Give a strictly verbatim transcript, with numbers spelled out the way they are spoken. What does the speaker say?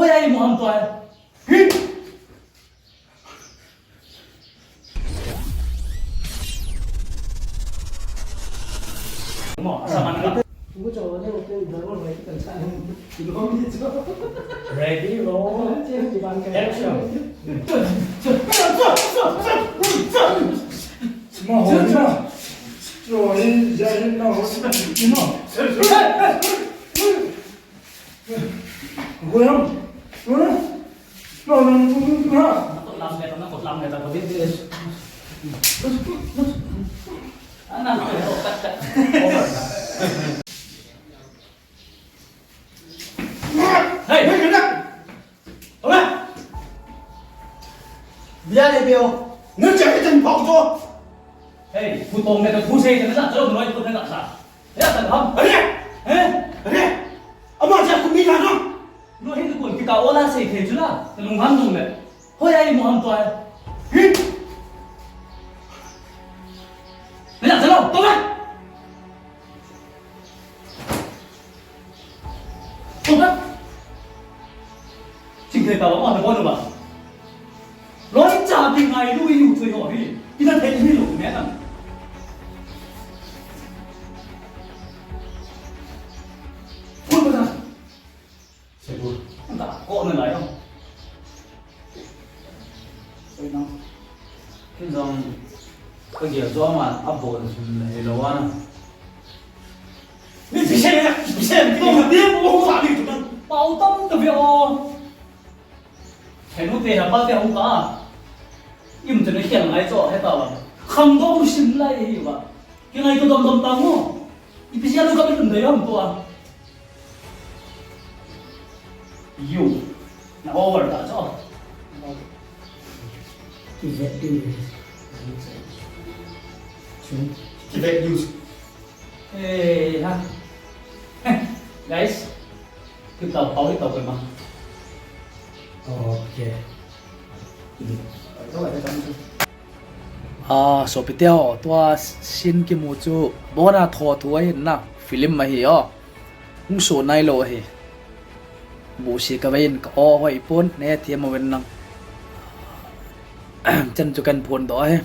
Hoi ai mo ham tua. Hi. Mo, asa man ka. Ready, roll. Action. Mo, ho, mo. Yo, hi, ya, hi, no, ho. Mo. Goyang. Huh? No, no, no, no, no. Nakot lam le, nakot lam le, nakot lam le. Anak ko, kat, kat. Over na. Hey! Hey, hey, hey! Over! Bia le bio. Nang cha hitan pau to. Hey, putong le, pusei le, na sa, chalo, noi, putong le, na sa. Hea, ta ham. Are! Eh? Are! Ama cha kumi la no. No hin kun kita ola sei thei chu la. Ta lung ham dung le. Hoi ai mo ham to ai. Hi. Hea, ta lo, to la. To la. Ching thei ta ba, ma ta ko no ba. Loi cha ding ngai lui u chui ho hi. Ina thei mi lo me na. Phun ba na. Sebu. Anta ko na lai lo. Soi na. Kin jong ka gel jo ma a bol sun le lo wa na. Ni ti se, ti se, ti se, ti se, ti se, ti se, Pau tam ta ve o. Thenu te ha pa te hung ka. Im te ne khian ngai cho he ta wa. Kham do mu sim lai hi wa. Ki ngai to dom dom ta mo. I pi sia lu ka pi lum da yom to a. Yo. Na over ta cho. Ki vet tu. Ki vet news. Eh, ha. Guys, kita pau kita pe ma. Okay. Ah, sopite ho, tua scene kimu chu, bona tho thu ahin na, film ahi o. Hung so nai lo ahi. Bu si ka vein ka o hoi pon, ne thiam uvin lang. Chan chu kan phon doh ahi.